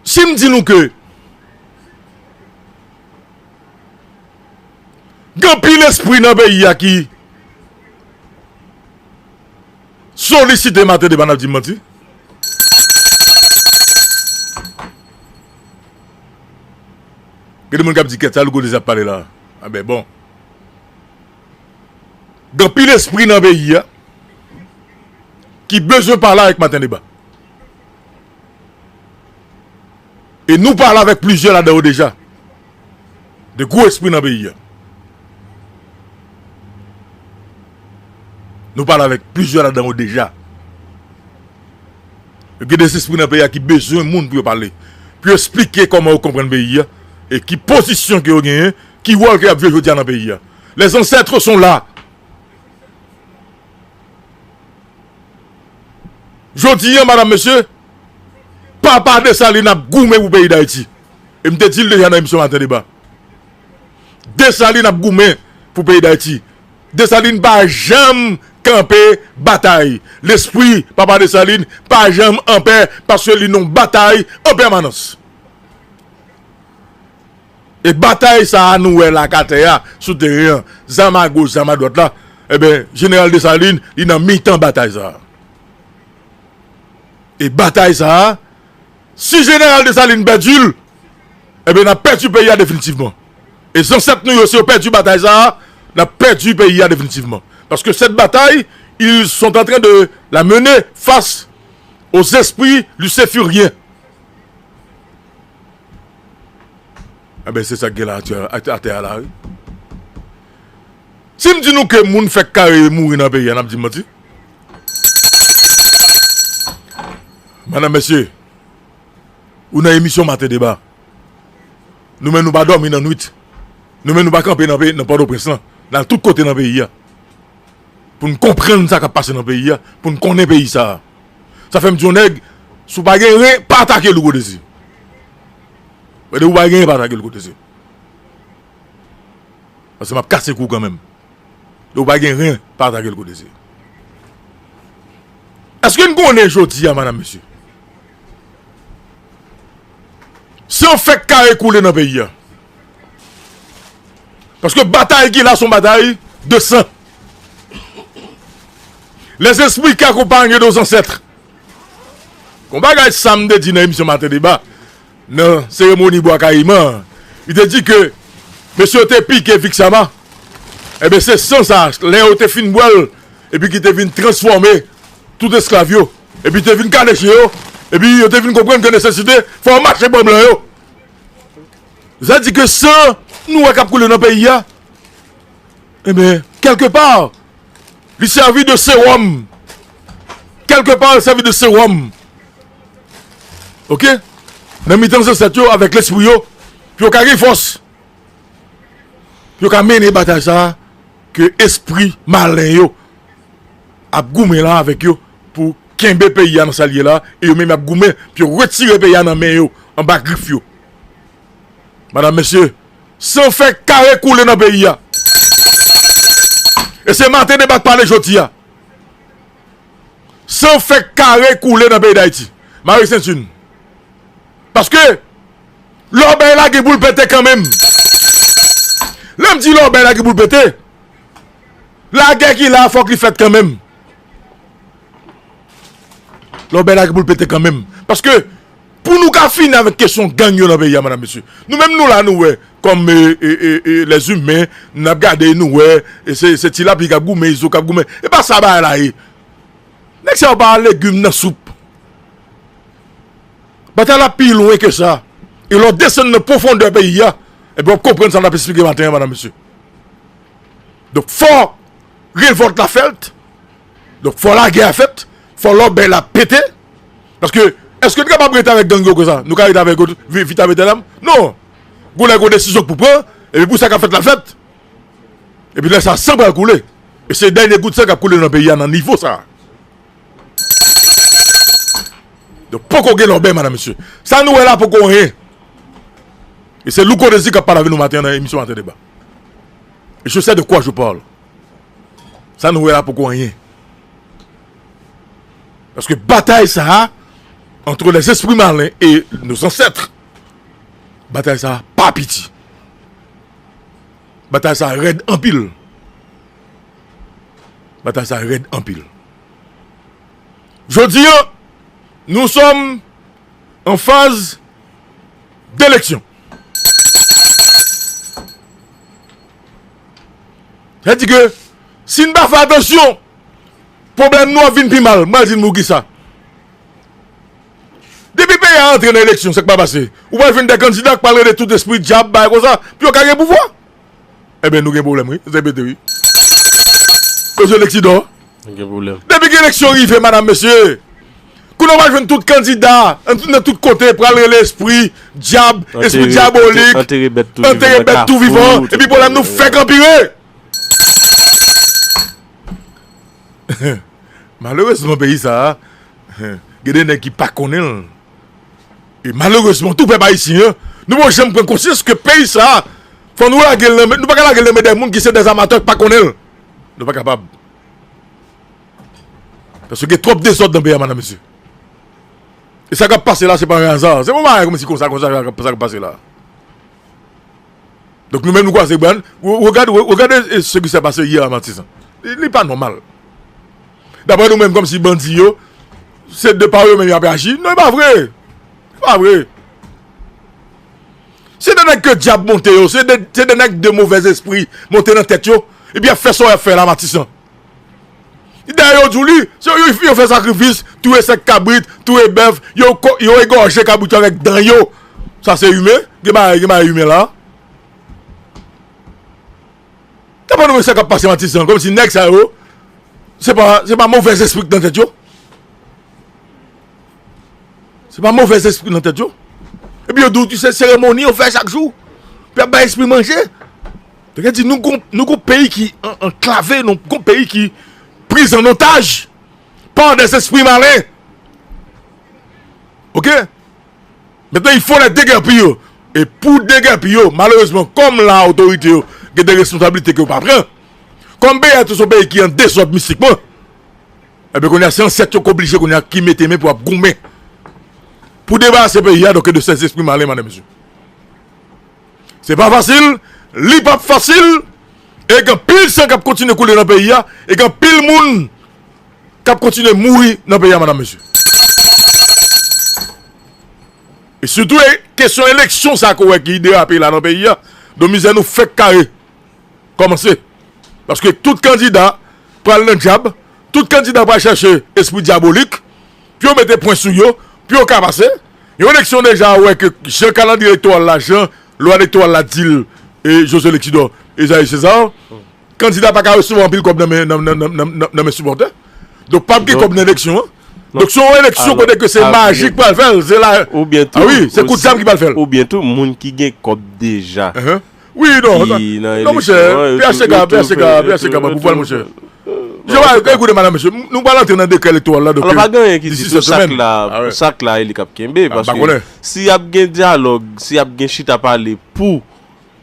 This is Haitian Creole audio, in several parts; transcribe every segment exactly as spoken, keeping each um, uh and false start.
Si m di nou ke gen anpil espri nan peyi a ki solisite Maten Deba, n ap di m manti. Gen de moun k ap di, "Kèt, sa Louko Désir ap pale la?" Anben, bon. Gen anpil espri nan peyi a ki bezwen pale avèk Maten Deba. E nou pale avèk plizyè ladan yo deja. De gwo espri nan peyi a. Nou pale avèk plizyè ladan yo deja. Gen de espri nan peyi a ki bezwen moun pou yo pale. Pou yo eksplike kòman yo konprann peyi a. E ki pozisyon ke yo genyen, ki wòl ke y ap jwe jodi a nan peyi a. Les ancêtres sont là. Jodi a, madam, mesye, papa Desalin ap goumen pou peyi Dayiti. E m te di l deja nan emisyon Maten Deba. Desalin ap goumen pou peyi Dayiti. Desalin pa janm kanpe batay. Lespri papa Desalin pa janm anpè, paske li nan batay an pèmanans. E batay sa a nou wè la k atè a, sou teren an, zam agoch, zam adwat la, enben, Jeneral Desalin, li nan mitan batay sa a. E batay sa a, si Jeneral Desalin pèdi l, enben, n ap pèdi peyi a definitivman. E zansèt nou yo, si yo pèdi batay sa a, n ap pèdi peyi a definitivman. Paske cette bataille, ils sont en train de la mener face aux esprits lucifériens. Enben, se sa k gen la atè, atè, atè a la, wi. Si m di nou ke moun fèk kare mouri nan peyi a, n ap di m manti. Madam, mesye, ou nan emisyon Maten Deba. Nou menm, nou pa dòmi nan nwit. Nou menm, nou pa kanpe nan peyi, nan Pòtoprens lan. N al tout kote nan peyi a. Pou n konprann sa k ap pase nan peyi a, pou n konnen peyi sa a. Sa fè m di yon nèg, si w pa gen ren, pa atake Louko Désir. Mwen di w pa gen ren, pa atake Louko Désir. Paske m ap kase kou kanmenm. Di w pa gen ren, pa atake Louko Désir. Èske n konnen jodi a, madam, mesye? San fèk kare koule nan peyi a. Paske batay ki la, se yon batay de san. Les esprits qui accompagnent nos ancêtres. Gon bagay sa m te di nan emisyon Maten Deba, nan seremoni Bwa Kayiman an. Li te di ke mesye yo te pike Vixama. Enben, se san sa, lè yo te fin bwè l, epi ki te vin transfòme tout esklav yo, epi te vin kaleche yo, epi yo te vin konprann ke nesesite, fò yo mache bò blan yo. Sa di ke san nou wè k ap koule nan peyi a, enben, kèlkepa, li sèvi de sewòm. Kèlkepa, li sèvi de sewòm. Oke? Nan mitan zansèt yo, avèk lespri yo, pou yo ka gen fòs. Pou yo ka mennen batay sa a, ke espri malen yo ap goumen la avèk yo pou kenbe peyi a nan sa l ye la, e yo menm y ap goumen pou yo retire peyi a nan men yo, anba grif yo. Madam, mesye, san fè kare koule nan peyi a. E se Maten Deba k pale jodi a. San fè kare koule nan peyi Dayiti. Mare senti n. Paske, lòbèy la gen pou l pete kanmenm. Lè m di lòbèy la gen pou l pete, lagè ki la a, fòk li fèt kanmenm. Lòbèy la gen pou l pete kanmenm. Paske, pou nou ka fini avèk kesyon gang yo nan peyi a, madam, mesye. Nou menm nou la, nou wè, kòm, e, e, e, e, lèzimen, n ap gade, nou wè, e se, se Ti Lapli k ap goumen, Izo k ap goumen. E pa sa bagay la ye. Nèg sa yo pa legim nan soup. Batay la pi lwen ke sa. E lè w desann nan pwofondè peyi a, ebyen w ap konprann sa n ap esplike maten an, madam, mesye. Donk, fò revòlt la fèt. Donk, fò lagè a fèt. Fò lòbèy la pete. Paske, èske n kapab rete avèk gang yo konsa? Nou ka rete avèk yo vi-, vit avè tèt dam? Non. Gon lè gon desizyon k pou pran, epi pou sa k ap fèt la fèt. Epi lè sa, san pral koule. E se dènye gout san k ap koule nan peyi a nan nivo sa. Donk, poko gen lòbèy, madam, mesye. Sa nou wè la poko anyen. E se Louko Désir k ap pale avè nou maten an nan emisyon Maten Deba. E je sais de quoi je parle. Sa nou wè la poko anyen. Paske batay sa a, entre les esprits malins et nos ancêtres, batay sa pa piti. Batay sa rèd anpil. Batay sa rèd anpil. Jodi a, nous sommes en phase d'élection. Sa di ke si n pa fè atansyon, pwoblèm nou ap vin pi mal. Mwen di n poukisa. Depi peyi a antre nan eleksyon, sa k pa pase? Ou pral jwenn de kandida k pral rele tout espri dyab, bagay konsa, pou yo ka gen pouvwa. Ebyen, nou gen pwoblèm, wi. Se pete, wi. Mesye Lexidor. Gen pwoblèm. Depi ke eleksyon rive, madam, mesye, kounye a w pral jwenn tout kandida, nan tout kote, pral rele espri dyab, espri dyabolik, antere bèt tou vivan, epi pwoblèm nou fèk anpire. Malerezman, peyi sa a, gen de nèg ki pa konnen l. E malerezman, tou pèp ayisyen an, nou pa janm pran konsyans ke peyi sa a, fò nou lage l nan men, nou pa ka lage l nan men de moun ki se de amatè ki pa konnen l. Nou pa kapab. Paske gen twòp dezòd nan peyi a, madam, mesye. E sa k ap pase la, se pa yon aza. Se pa yon bagay kòmsi konsa, konsa, sa k ap pase la. Donk, nou menm, nou kwaze bra n. Regade, regade ce qui s'est passé hier à Matisan. Li, li pa nòmal. Daprè nou menm, kòmsi bandi yo, se de pa yo menm y ap aji. Non, e pa vre. E pa vre. Se de nèg ke dyab monte yo, se de, se de nèg de movèz espri monte nan tèt yo, epi y ap fè sa y ap fè la, Matisan. Dayè, yo di w li, se yo, yo fè sakrifis, touye sèk kabrit, touye bèf, yo, yo egòje kabrit yo avèk dan yo. Sa se imen? Gen bagay, gen bagay imen la? Daprè nou menm, sa k ap pase Matisan, kòmsi nèg sa yo, se pa, se pa movèz espri k nan tèt yo? Se pa movèz espri nan tèt yo? Epi yo di w se seremoni yo fè chak jou. Pou y ap bay espri manje. Sa vle di nou gon, nou gon peyi ki an, anklave, nou gon peyi ki priz an otaj par des esprits malins. Oke? Maintenant, il faut les déguerpir. E pou degèpi yo, malerezman, kòm la otorite yo gen de responsablite ke yo pa pran, kòm peyi a tou se yon peyi ki an dezòd mistikman, ebyen, kounye a, se ansèt yo k oblije kounye a ki mete men pou ap goumen pou debarase peyi a, donk, de ces esprits malins, madam, mesye. Se pa fasil, li p ap fasil, e gen anpil san k ap kontinye koule nan peyi a, e gen anpil moun k ap kontinye mouri nan peyi a, madam, mesye. E sitou, e, kesyon eleksyon sa ke w wè ki derape la nan peyi a, donk mizè nou fèk kare kòmanse. Paske tout kandida pral nan dyab, tout kandida pral chèche espri dyabolik, pou yo mete pwen sou yo, pou yo ka pase. Yon eleksyon deja, ou wè ke jan kalandriye elektoral la, jan lwa elektoral la di l, e José Lexidor, Esaïe César, kandida pa ka resevwa anpil kòb nan men, nan, nan, nan, nan, nan men sipòtè. Donk, p ap gen kòb nan eleksyon an. Donk, se yon eleksyon kote ke se maji k pral fè l, se la, oubyen tou, ah wi, se kout zam ki pral fè l. Oubyen tou, moun ki gen kòb deja. Wi, non, non, monchè, P H T K, P H T K, P H T K, mwen pou pral, monchè. Je vais, écoutez, madam, mesye, nou pral antre nan dekrè elektoral la, donk, alò, pa gen anyen ki di tou, sak la, sak la, e li k ap kenbe, paske si y ap gen dyalòg, si y ap gen chita pale pou,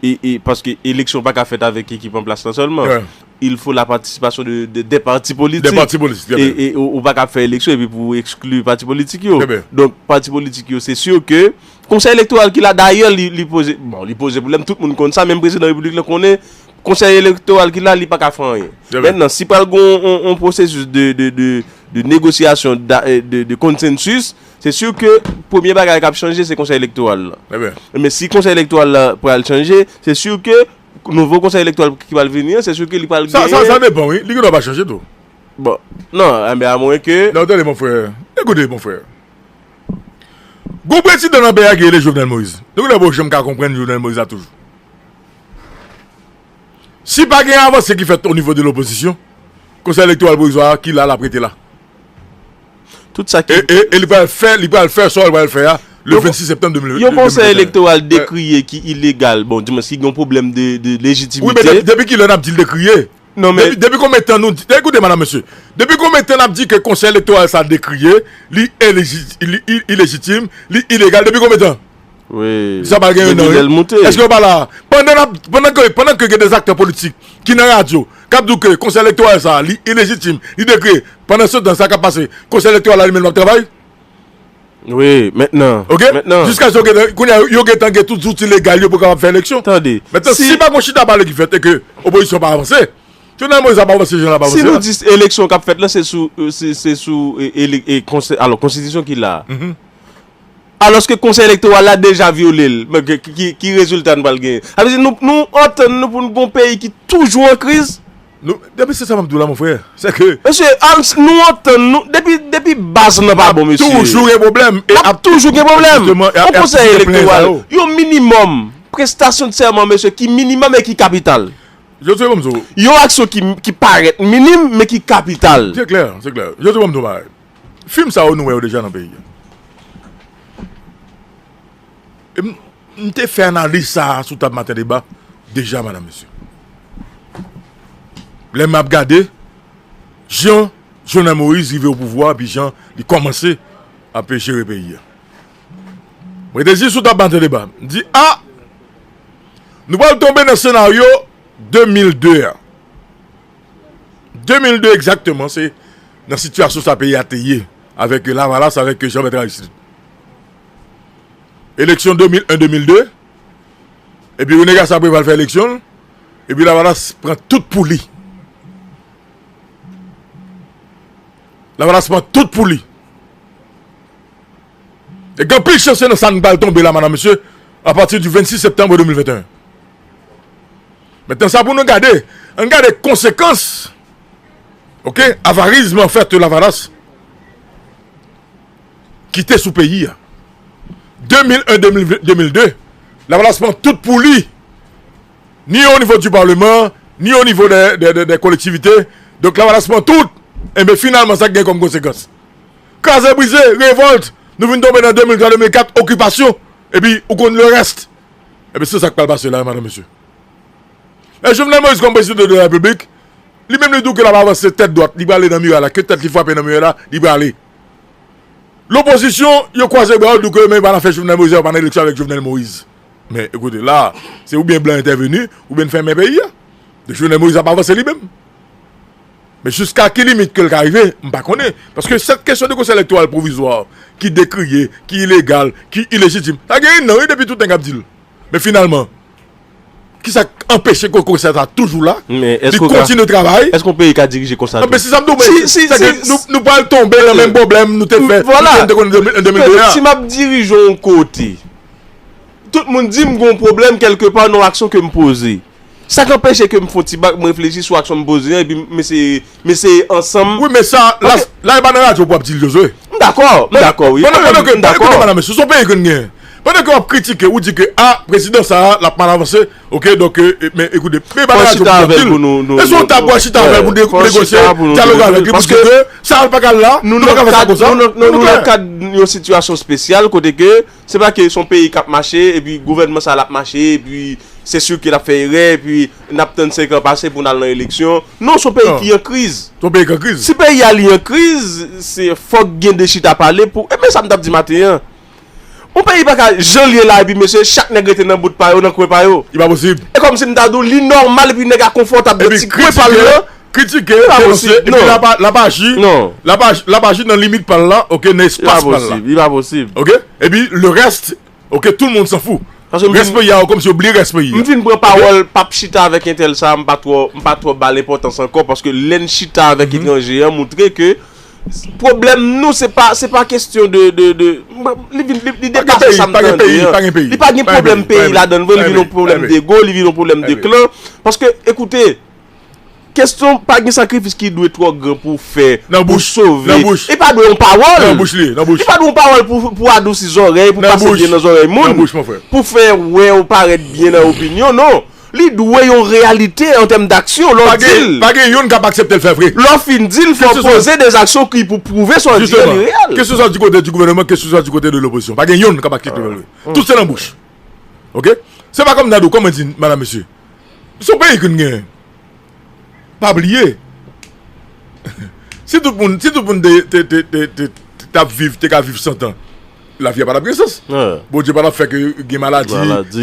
e, e, paske eleksyon pa ka fèt avèk ekip an plas lan sèlman. Il faut la participation de, de, des partis politiques. Des partis politiques, très bien. E, e, ou, ou pa ka fè eleksyon epi pou ou ekskli pati politik yo. Très bien. Donk, pati politik yo, se si ke Konsèy elektoral ki la, dayè, li, li poze, bon, li poze pwoblèm, tout moun konn sa, menm prezidan repiblik la konnen, konsèy elektoral ki la, li pa ka fè anyen. Très bien. Mentnan, si pral gen yon, yon, yon pwosesis de, de, de, de negosyasyon, da-, de, de konsansis, se si ke premye bagay k ap chanje, se konsèy elektoral la. Très bien. Men si konsèy elektoral la pral chanje, se si ke nouvo konsèy elektoral ki pral vini an, se si ke li pral genyen. Sa, sa, sa depann, wi. Li gen dwa pa chanje tou. Bon, non, enben, amwen ke... Non, tande, mon frè. Ekoute, mon frè. Gon prezidan nan peyi a ki rele Jovenel Moïse. Nou gen lè pa janm ka konprann Jovenel Moïse la toujou. Si pa gen avanse ki fèt o nivo de lopozisyon, konsèy elektoral pwovizwa a ki la, l ap rete la. Tout sa ki... E, e, e li pral fè, li pral fè sa l pral fè a, le vennsis septanm de mil venteyen. Yon konsèy elektoral dekriye ki ilegal, bon, di mwens ki gen yon pwoblèm de, de lejitimite. Wi, men depi, depi kilè n ap di l dekriye? Non, men depi, depi konbyen tan nou di, ekoute, madam, mesye, depi konbyen tan n ap di ke konsèy elektoral sa dekriye, li eleji-, li i-, ilejitim, li ilegal, depi konbyen tan? Wi. Sa pa gen yon an, wi. Èske yo pa la? Pandan n ap, pandan ke, pandan ke gen de aktè politik ki nan radyo, k ap di w ke konsèy elektoral sa, li ilejitim, li dekriye, pandan se tan, sa k ap pase, konsèy elektoral la, li menm, l ap travay? Wi, mentnan. Ok? Mentnan. Jiska yo gentan, kounye a, yo gentan gen tout zouti legal yo pou kapab fè eleksyon. Tande. Mentnan, si, si pa gon chita pale ki fèt e ke opozisyon pa avanse, Jovenel Moïse ap avanse jan l ap avanse. Si nou di eleksyon k ap fèt la, se sou, se, se sou e, ele, e, konsè, alò, konstitisyon ki la. Mm -hmm. Alòske konsèy elektoral la deja vyole l. Men ki, ki, ki rezilta n pral genyen? Sa vle di nou, nou antann nou pou n gon peyi ki toujou an kriz? Nou, depi se sa m ap di w la, mon frè. Se ke. Mesye, al, nou antann nou. Depi, depi baz nan pa bon, mesye. Toujou gen pwoblèm. E ap toujou gen pwoblèm. Yon konsèy elektoral, yon minimòm prestasyon de sèman, mesye, ki minimòm e ki kapital. Josué, ban m di w. Yon aksyon ki, ki parèt minim, men ki kapital. Se klè, se klè. Josué, ban m di w bagay. Fim sa yo nou wè yo deja nan peyi a. E m, m te fè analiz sa a sou tab Maten Deba deja, madam, mesye. Lè m ap gade, jan Jovenel Moïse rive o pouvwa, epi jan li kòmanse ap jere peyi a. Mwen te di sou tab Maten Deba, m di, a, nou pral tonbe nan senaryo de mil de a. De mil de egzakteman, se nan sitiyasyon sa peyi a te ye, avèk Lavalas, avèk Jean Bertrand Aristide. Eleksyon de mil en, de mil de, epi René Cassabres pral fè eleksyon l, epi Lavalas pran tout pou li. Lavalas pran tout pou li. E gen anpil chans se nan sa n pral tonbe la, madam, mesye, apati di vennsis septanm de mil venteyen. Mentnan, sa pou nou gade, ann gade konsekans, ok, avarizm, anfèt, Lavalas ki te sou peyi a. De mil en, de mil de, Lavalas pran tout pou li, ni o nivo di palman, ni o nivo dè, dè, dè, dè kolektivite. Donk, Lavalas pran tout. Enben, finalman, sa k gen kòm konsekans? Kraze brize, revòlt, nou vin tonbe nan de mil twa, de mil kat, okipasyon. Epi, ou konn le reste. Enben, se sa k pral pase la, madam, mesye. Lè Jovenel Moïse kòm prezidan de la Repiblik, li menm li di w ke l ap avanse tèt dwat, li prale nan miray la, ke tèt li frape nan miray la, li prale. Lopozisyon, yo kwaze bra yo, di w ke men pa nan afè Jovenel Moïse, yo pa nan eleksyon avèk Jovenel Moïse. Men, ekoute, la, se oubyen blan entèveni, oubyen n fèmen peyi a. Donk, Jovenel Moïse ap avanse li menm. Men jiska ki limit ke l ka rive, m pa konnen. Paske sèt kesyon de konsèy elektoral pwovizwa ki dekriye, ki ilegal, ki ilejitim, sa gen yon an, wi, depi tout nèg ap di l. Men finalman, kisa k anpeche ke konsèy sa toujou la, li kontinye travay? Èske yon peyi ka dirije konsa tou? Anben, se sa m di w, men, se ke nou, nou pral tonbe nan menm pwoblèm nou te fè, nou te konnen an de mil venn an. Si m ap dirije yon kote, tout moun di m gen yon pwoblèm kèlkepa nan yon aksyon ke m poze. Sa k anpeche ke m fè yon ti bak, m reflechi sou aksyon m poze an, epi m eseye, m eseye ansanm. Wi, men sa, la, la e pa nan radyo pou w ap di l, Josué. M dakò, m dakò, wi. Pandan, pandan, pandan ke, pandan ke, madam, mesye, se yon peyi ke n genyen. Pandan ke w ap kritike, ou di ke, a, prezidan sa a, l ap mal avanse, oke, donk, e, men ekoute, men e pa nan radyo pou w ap di l. E sou yon tab pou w al chita avè l pou negosye, dyaloge avèk li, pou di ke sa a l pa ka al la, nou pa ka fè sa konsa. Nou nan kad yon sitiyasyon espesyal kote ke se pa ke se yon peyi k ap mache, epi gouvènman sa a l ap mache, epi se si ke l ap fè erè, epi n ap tann senk an pase pou n al nan eleksyon. Non, se yon peyi ki an kriz. Se yon peyi ki an kriz. Si peyi a li an kriz, se fòk gen de chita pale pou, e men sa m t ap di maten an. Yon peyi pa ka jan l ye la, epi mesye, chak nèg rete nan bout pa yo, nan kwen pa yo. Li pa posib. E kòmsi m ta di w, li nòmal, epi nèg a konfòtab nan ti kwen pa l lan. Kritike, denonse, epi l ap, l ap aji, l ap aji, l ap aji nan limit pa l la, oke, nan espas pa l la. Li pa posib, li pa posib. Oke? Epi le reste, oke, tout le monde s'en fout. Rès peyi a, kòmsi yo bliye rès peyi a. M vin pran pawòl, p ap chita avèk entèl sa a, m pa twò, m pa twò ba l enpòtans ankò, paske lè n chita avèk etranje an, montre ke pwoblèm nou, se pa, se pa kesyon de, de, de, li vin, li, li depase sa m tande an. Li pa gen pwoblèm peyi ladan l vre, li vin yon pwoblèm dego, li vin yon pwoblèm de klan. Paske, ekoute, kesyon pa gen sakrifis ki dwe twò gran pou w fè, pou w sove. E pa dwe yon pawòl. Li pa dwe yon pawòl pou, pou adousi zòrèy, pou pase byen nan zòrèy moun, pou fè wè w parèt byen nan opinyon, non. Li dwe yon reyalite an tèm daksyon, lè w di l. Pa gen, pa gen youn k ap aksepte l fè vre. Lè w fin di l, fò w poze de zaksyon ki pou pwouve sa w di a, li reyèl. Keseswa di kote di gouvènman, keseswa di kote de lopozisyon, pa gen youn k ap aksepte l fè vre. Tout se nan bouch. Oke? Se pa kòm nan do, kòm mwen di, madam, mesye. Se yon peyi ke n genyen. Pa bliye. Si tout moun, si tout moun te, te, te, te, te, t ap viv, te ka viv san tan, lavi a pa t ap gen sans. Bondye pa t ap fè ke gen maladi,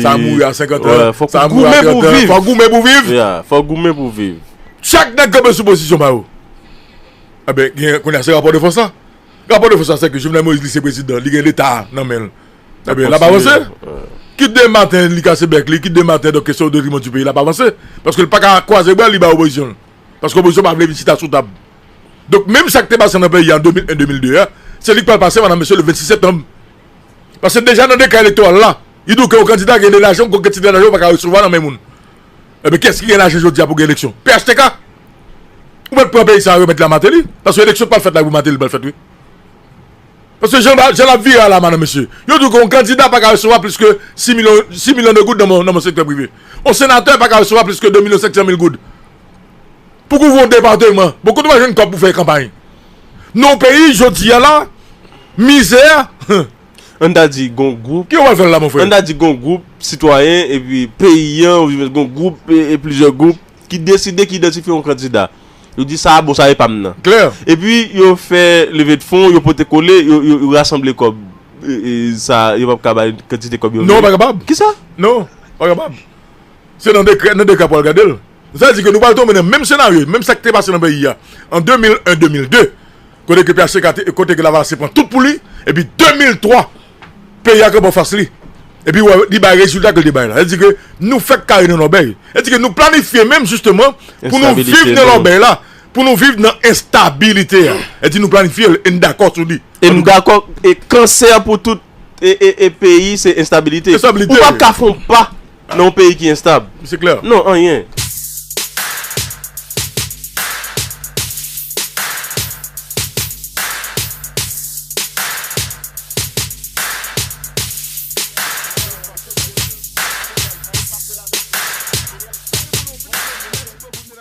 sa a mouri a senkant an, sa a mouri a trant an. Fò w goumen pou w viv. Fò w goumen pou w viv. Chak nèg kanpe sou pozisyon pa yo. Enben, gen, kounye a se rapò de fòs la. Rapò de fòs la, se ke Jovenel Moïse, li se prezidan, li gen Leta nan men l. Ebyen, l ap avanse. Kit de maten, li kase bèk li, kit de maten, donk, kesyon de detriman di peyi, l ap avanse. Paske l pa ka kwaze bra li bay opozisyon. Paske opozisyon pa vle vin chita sou tab. Donk, menm sa k te pase nan peyi an de mil en, de mil de a, se li k pral pase, madanm, mesye, le vennsis septanm. Paske deja nan dekre elektoral la, li di w ke yon kandida gen de lajan, yon kantite lajan ou pa ka resevwa nan men moun. Ebyen, kiyès ki gen lajan jodi a pou gen eleksyon? P H T K? Ou mèt pran peyi sa a, remèt li a Martelly. Paske eleksyon pral fèt la, pou Martelly pral fèt, wi. Paske jan, jan l ap vire a la, madanm, mesye, yo di w ke yon kandida pa ka resevwa plis ke sis milyon, sis milyon de goud nan men, nan men sektè prive. Yon senatè pa ka resevwa plis ke de milyon senk san mil goud. Pou kouvri yon depatman. Bon, kote w va jwenn kòb pou fè kanpay? Nan yon peyi, jodi a la, mizè, Ann ta di gon gwoup, ki yo pral fè l la, mon frè? Ann ta di gon gwoup sitwayen, epi peyi an, oubyen gon gwoup e, e plizyè gwoup ki deside, ki idantifye yon kandida. Yo di sa a bon, sa e pa m nan. Klè. Epi yo fè leve de fon, yo pote kole, yo, yo, yo rasanble kòb. E, e, sa, yo p ap ka bay kantite kòb yo Non, vle. Pa kapab. Kisa? Non, pa kapab. Se nan dekrè, nan dekrè pou al gade l. Sa vle di ke nou pral tonbe nan menm senaryo, menm sa k te pase nan peyi a an de mil en, de mil de, kote ke P H T K te, kote ke Lavalas te pran tout pou li, epi de mil twa, peyi a kanpe anfas li. Epi wè, li bay rezilta ke l te bay la. Sa vle di ke nou fèk kare nan lòbèy. Sa vle di ke nou planifye menm, jisteman, pou nou viv nan lòbèy la, pou nou viv nan enstabilite a. Sa vle di nou planifye l e n dakò sou li. E m dakò, e kansè pou tout e, e, e peyi, se enstabilite. Enstabilite. Ou p ap ka fè yon pa nan yon peyi ki enstab. Se klè. Non, anyen.